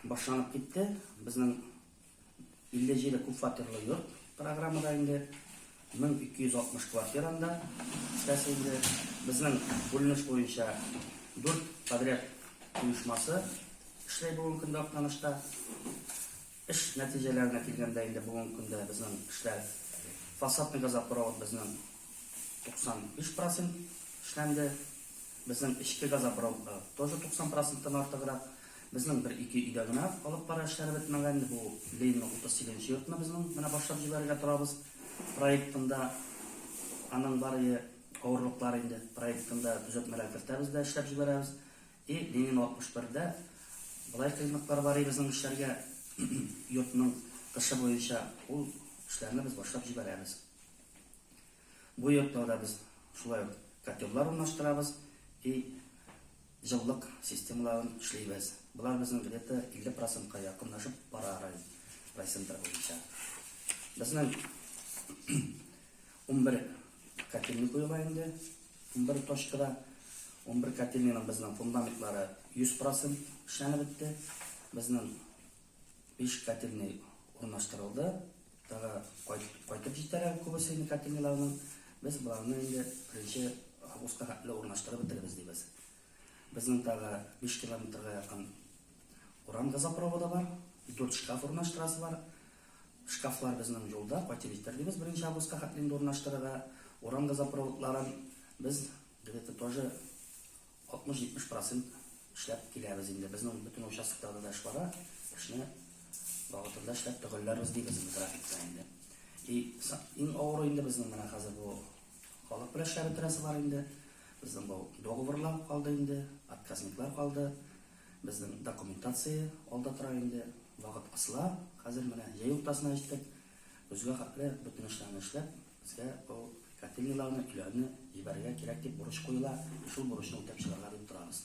башланып китте. Безнең 57 күп фатирлы йорт программада инде 1260 квартира анда эшләсе инде. Безнең бүленеш буенча 4 подряд оешмасы эшләй бүгенге көндә Актанышта. Эш нәтиҗәләренә килгәндә инде бүгенге көндә безнең эшләр фасадный газопровод безнең 95 процент эшләнде. Безнең эчке газопроводлар тоже 90 проценттан артыграк. Безнең бер-ике өйдә генә алып бара эшләре бетмәгән. Бу Ленинның 38 нче йортны безнең менә башлап җибәрергә торабыз. Проектында аның бар ие авырлыклар инде. Проектында төзәтмәләр кертәбез дә эшләп җибәрәбез. И Ленин 61 дә болай кыенлыклар бар и безнең эшләргә йортның тышы буенча ул эшләрне без башлап җибәрәбез. Бу йортларда без шулай ук котеллар урнаштырабыз и җылылык системаларын эшлибез. Болар безнең где-то 50 процентка якынлашып бара райцентр буенча. Безнең 11 котельный куела инде, 11 точкада. 11 котельныйның безнең фундаментлары 100 процент эшләнеп бетте. Безнең 5 котельный урнаштырылды. Тагы кайтып җитәр әле күбесе инде котельныйларның. Без боларны инде беренче августка хәтле урнаштырып бетерербез дибез. Безнең тагы 5 километрга якын урам газопроводы бар, 4 шкаф урнаштырасы бар. Шкафлар безнең юлда, кайтып җитәр дибез беренче августка хәтле инде урнаштырырга. Урам газопроводларын без где-то тоже 60-70 процент эшләп киләбез инде. Безнең бөтен участокларда да эш бара. Эшне вакытында эшләп төгәлләрбез дибез инде графикта инде. И иң авыры инде безнең менә хәзер бу халык белән эшләп бетерәсе бар инде. Безнең бу договорлар калды инде, отказниклар калды. Безнең документация алда тора инде. Вакыт кысыла. Хәзер менә җәй уртасына җиттек. Көзгә хәтле бөтен эшләрне эшләп, безгә бу котельныйларны, өйләрне җибәрергә кирәк дип бурыч куела. Шул бурычны үтәп чыгарга дип торабыз.